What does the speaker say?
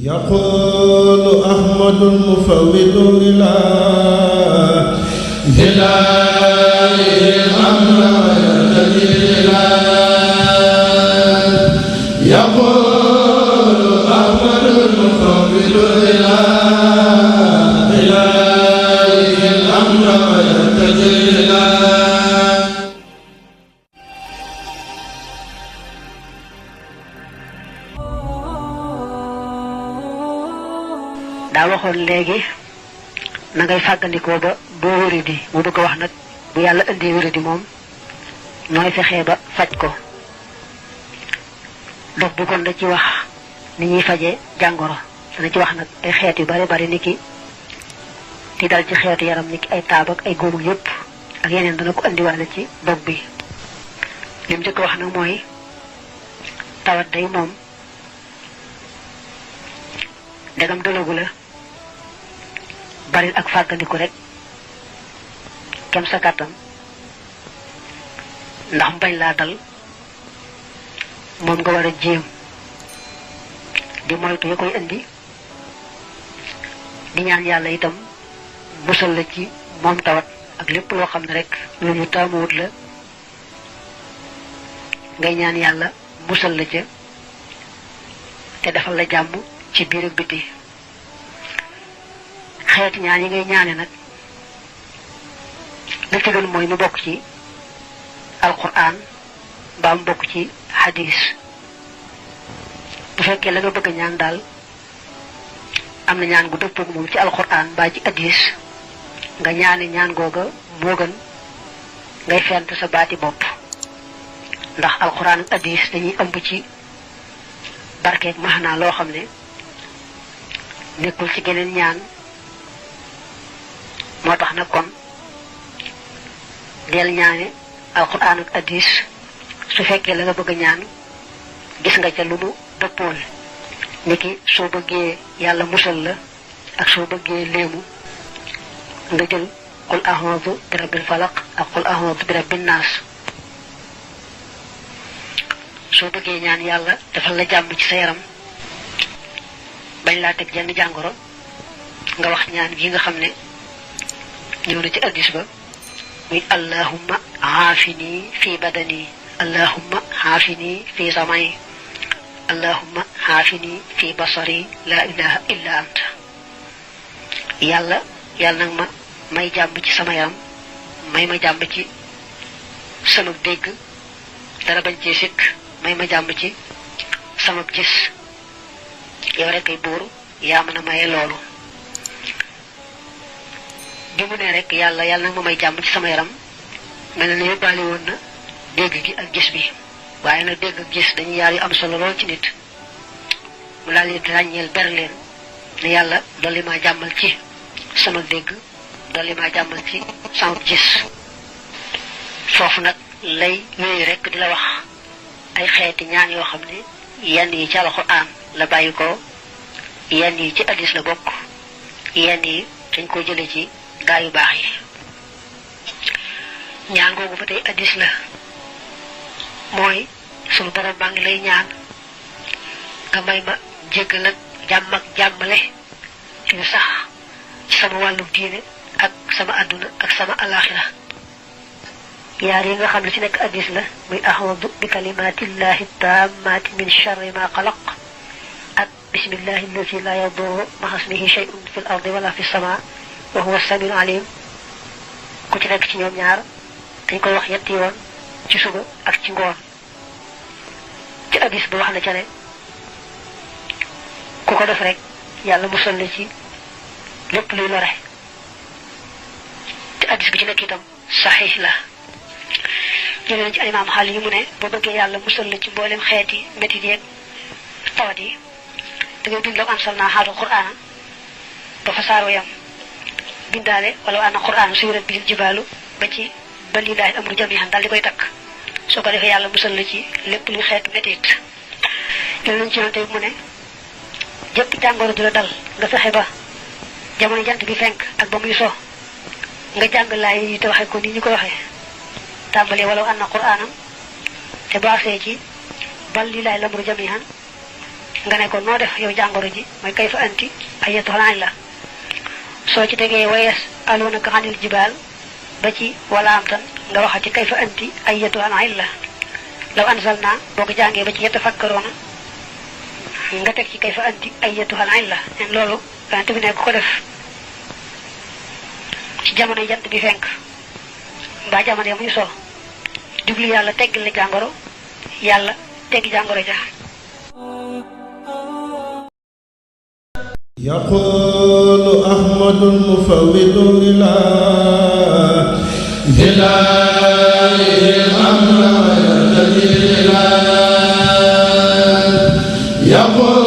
يقول أحمد المفوض إلى هلال الأمر ويرتدي يقول أحمد المفوض إلى هلال الأمر ويرتدي daa waxoon léegi na ngay fàggandikoo ba boo wéradi mu bëgg a wax nag bu yàlla indee wéradi moom nooy fexee ba faj ko dox bi kon da ci wax ni ñuy faje jàngoro dana ci wax nag ay xeet yu bari bari ni ki di dal ci xeetu yaram ni ki ay taab ak ay góomul yépp ak yeneen dana ko indiwaale ci dog bi lim njëkk wax nag mooy tawat day moom ndegam dalagu la bari ak fàggandiku rek kem sa kàttan ndax mu bañ laa dal moom nga war a jéem di moytu ya koy indi di ñaan yàlla itam musal la ci moom tawat ak lépp loo xam ne rek lu ñu taamuwut la ngay ñaan yàlla musal la ca te defal la jàmm ci biir ak biti xeeti ñaan yi ngay ñaane nag li ci gën mooy mu bokk ci alquran mbaa mu bokk ci hadis bu fekkee la nga bëgg a ñaan daal am na ñaan gu dëppoog moom ci alquran mbaa ci hadis nga ñaane ñaan googa moo gën ngay fent sa baati bopp ndax alquran ak hadis dañuy ëmb ci barkeeg maxnaa loo xam ne nekkul ci geneen ñaan moo tax nag kon del ñaane alquran ak hadis su fekkee la nga bëgg a ñaan gis nga ca lu mu dëppool niki soo bëggee yàlla musal la ak soo bëggee léemu nga jël qul a'udhu bi rabbil falaq ak qul a'udhu bi rabbin nas soo bëggee ñaan yàlla defal la jàmm ci sa yaram bañ laa teg jenn jàngoro nga wax ñaan gi nga xam ne ñëw na ci addis ba muy allahumma aafini fi badani allahumma aafini fi samay allahumma aafini fi basari la ilaha illa anta yàlla nag ma may jàmm ci sama yaram may ma jàmm ci sama dégg dara bañ cee sikk may ma jàmm ci sama gis yow rek ay buur yaa mën a maye loolu bi mu ne rek yàlla nag ma may jàmm ci sama yaram mel na ne yóbbaale woon na dégg gi ak gis bi waaye nag dégg ak gis dañuy yaar yu am solo lool ci nit mu daal di ràññeel ber leen ne yàlla dolli maa jàmmal ci sama dégg dolli maa jàmmal ci sama gis foofu nag lay wéy rek di la wax ay xeeti ñaan yoo xam ne yenn yi ci alxuraan la bàyyi ko yenn yi ci hadiis la bokk yenn yi dañ ko jële ci gaa yu baax yi ñaan googu ba tey hadiis la mooy sunu borom baa ngi lay ñaan nga may ma jéggal ak jàmm ak jàmmale yu sax ci sama wàllu diine ak sama àdduna ak sama alaxira yaar yi nga xam ne ci nekk hadiis la muy a'uudu bi kalimatillahi tammati min sharri ma xalaq ak bismillahi allati la yadurru ma'a ismihi shay'un fil ardi wala fis sama wa huwa as-sami'ul alim ku ci nekk ci ñoom ñaar dañ koy wax yetti yoon ci suba ak ci ngoon ci hadiis ba wax na ca ne ku ko def rek yàlla musal la ci lépp luy lore ci hadiis bi ci nekk itam saxiix la jëlee nañ ci ay imaam xaal yi mu ne boo bëggee yàlla musal la ci mboolem xeeti métit yeeg tawat yi da ngay bind law anzalnaa haazal qur'aana ba fa saaroo yam bindaale wala anna qur'aana suyirat bihil jibaalu ba ci bal lillaahi al-amru jamii'an daal di koy takk soo ko defee yàlla musal la ci lépp luy xeetu métit jëlee nañ ci yonte bi mu ne jëpp jàngoro ju la dal nga fexe ba jamono jant bi fenk ak ba muy so nga jàng laay yi te waxee ko ni ñu ko waxee tàmbalee wala anna qur'aanam te baasee ci bal lillaahi al-amru jamii'an nga ne ko noo def yow jàngoro ji mooy kayfa anti ayyatuhal illa soo ci tegee wayes alunaka anil jibaal ba ci wala am tan nga waxa ci kayfa anti ayyatuhal illa law anzalna boo ko jàngee ba ci yatafakkaruna nga teg ci kayfa anti ayyatuhal illa en loolu yonent bi ne ko def ci jamono jant bi fenk mbaa jamono muy so jublu yàlla teggil la jàngoro yàlla teggi jàngoro ja يقول أحمد المفوض لله الأمر ويرتدي يقول